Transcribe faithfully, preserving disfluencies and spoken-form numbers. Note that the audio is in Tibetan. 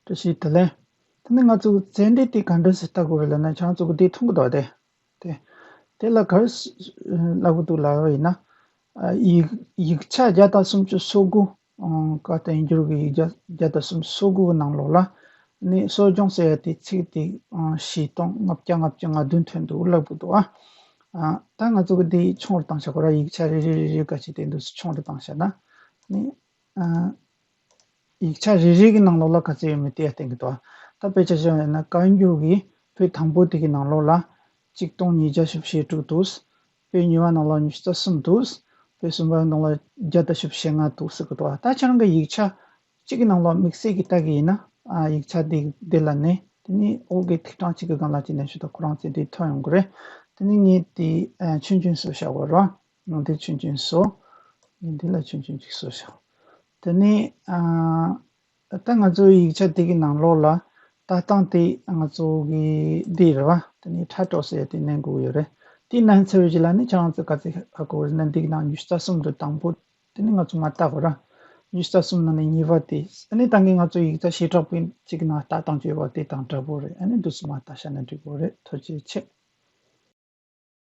བཀྲ་ཤིས་བདེ་ལེགས། དེ་ནས་ང་ཚོ་མཛད་འཕྲིན་དེ་ག་འདྲ་ཞིག་ལྟ་དགོས་རེད་ལབ་ན། ཁྱེད་རང་ཚོ་གི་དེ་མཐོང་གི་འདུག་སྟེ། དེ་དེ་ལ་ག་རེ་ལབ་དགོས་འདུག་ལབ་པ་ཡིན་ན། ཨ། ཡིག་ཡིག་ཆ་བརྒྱ་དང་སུམ་ཅུ་སོ་དགུ། ཨང་། བཀའ་བསྟན་འགྱུར་གྱི་ཡིག་ཆ་བརྒྱ་དང་སུམ་ཅུ་སོ་དགུ་གི་ནང་ལོགས་ལ་ནི་གསོ་སྦྱོང་ཟེར་ཡ་དེ་ཚིག་དེ། ཨང་། བཞི་སྟོང་ལྔ་བརྒྱ་ལྔ་བཅུ་ང་བདུན་ཐོན་འདུག་ལབ་དགོས་འདུག་ཨ། ཨ། ད་ང་ཚོ་གི་འདི་ཆུང་རུ་བཏང་བཞག་གོ་ར། ཡིག་ཆ་རེ་རེ་རེ་རེ་ག་ཅིག་དེ་འདུག་སེ་ཆུང་རུ་བཏང་བཞག་ན་ནི། ཨ། ཡིག་ཆ་རེ་རེ་གི་ནང་ལོགས་ལ་ག་ཚོད་ཡོད་མེད་དེ་ཡང་བསྟན་གྱི་འདུག་ད་དཔེ་ཆ་བཞག་ཡོད་ན། བཀའ་འགྱུར་གྱི་པོད་དང་པོ་དེ་གི་ནང་ལོགས་ལ་གཅིག་སྟོང་ཉིས་བརྒྱ་བཞི་བཅུ་ཞེ་དྲུག་འདུག་པོད་གཉིས་པ་ནང་ལ་ཉི་ཤུ་རྩ་གསུམ་འདུག་པོད་གསུམ་པ་ནང་ལ་བརྒྱ་དང་བཞི་བཅུ་ཞེ་ལྔ་འདུག་ཟེར་གྱི་འདུག་ད་ཁྱེད་རང་གི་ཡིག་ཆ་གཅིག་གི་ནང་ལོགས་དམིགས་བསལ་གྱི་ལྟ་གི་ཡིན་ན། ཨ། ཡིག་ཆ་འདི་འདི་ལ་ནི་དེ་ནི་ཨོ་གི་ཐིག་གྲངས་གཅིག་གི་སྒང་ལ་ཅི་ནས་ཞུ་དང་ཁོ་རང་ཚོས་འདི་ཐོན་ཡོང་གི་རེད། དེ་ནི་ངས་དེ། ཨ། ཆུང་ཆུང་བཟོས་བཞག་གོ་ར། ནང་དེ་ཆུང་ཆུང་བཟོ། ངས་འདི་ལ་ཆུང་ཆུང་གཅིག་བཟོས་བཞག་དེ་ནི། ཨ། ད་ང་ཚོའི་ཡིག་ཆ་འདི་གི་ནང་ལོགས་ལ་ལྟ་སྟངས་དེ་ང་ཚོ་གི་འདི་རེད་བ། དེ་ནི་ཕྲ་ཀྲོག་ཟེར་ཡ་དེ་ནན་དགོས་ཡོད་རེད། དེ་ནན་ཚར་བའི་རྗེས་ལ་ནི་ཁྱེད་རང་ཚོ་ག་ཚོད་ཧ་གོ་རེད་ན། འདི་གི་ནང་ཉི་ཤུ་རྩ་གསུམ་དུ་དང་པོ། དེ་ནི་ང་ཚོ་མར་ལྟ་དགོས་ར། ཉི་ཤུ་རྩ་གསུམ་ནང་ནས་གཉིས་པ་དེ། ཨ་ནི་ད་གིན་ང་ཚོ་ཡིག་ཆ་བྱེ་བྲག་པོ་གཅིག་གི་ནང་ལྟ་སྟངས་བྱས་པ་དེ་དང་འདྲ་པོ་རེད། ཨ་ནི་འདུག་སེ་མར་ལྟ་བཞག་ན་འགྲིག་གི་རེད། ཐུགས་རྗེ་ཆེ།